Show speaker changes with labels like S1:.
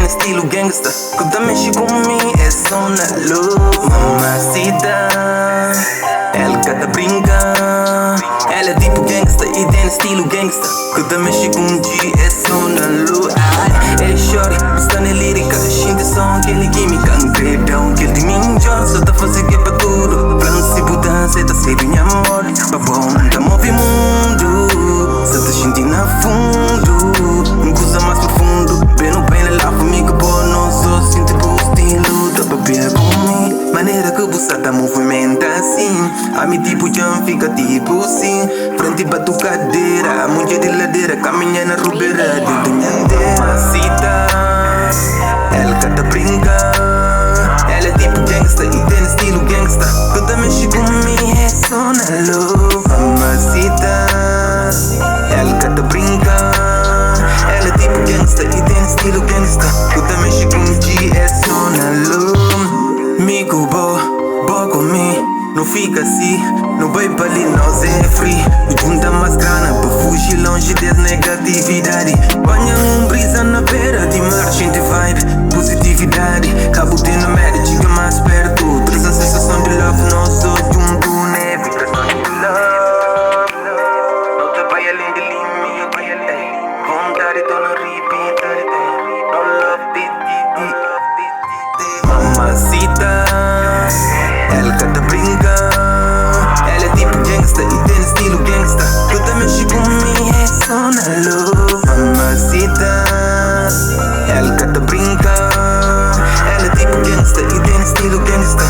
S1: estilo gangsta. Ku ta mexe ku mi é só na love. Mamacita, ela ka ta brinca. Ela é tipo gangsta e tem estilo gangsta. Ku ta mexe ku G é só na love. Ai, ei, shorty, sta na lírica. Xinte som, aquele química. Incrível, aquele de mim, só tá fazendo que é pra tudo. Plano se mudança, tá sendo minha amor. Pa bom, tá move mundo. Só tá sentindo a fundo. Um coisa mais profundo. Bem no bem, lá comigo, bom, não sou sinto o estilo. Tá beber comigo. Maneira que você tá movimenta assim. A mi tipo jam fica tipo sim. Frente batucadeira, mulher de ladeira, caminha na rubeira de dunhandeira. Mamacita, ela cata brinca. Ela é tipo gangsta e tem estilo gangsta. Toda mexe comigo é só na love. Mamacita, ela cata brinca. Ela é tipo gangsta e tem estilo gangsta. Toda mexe com G é só na love. Migo bo, bo comigo. Não fica assim, não vai pra ali, nós é free. Junta mais grana pra fugir longe dessa negatividade. Banha um brisa na beira de mar, gente vibe, positividade. Cabo tendo média, chega mais perto. Traz a sensação de love, não sou junto, né? Vibração de love. Não te vai além de limite. Ei, vontade, tô no repeat. Ei, no love, di, di, di. Mamacita, ela cata brinca. Ela é tipo gangsta e tem estilo gangsta. Toda mexe comigo é só na love. Mamacita, ela cata brinca. Ela é tipo gangsta e tem estilo gangsta.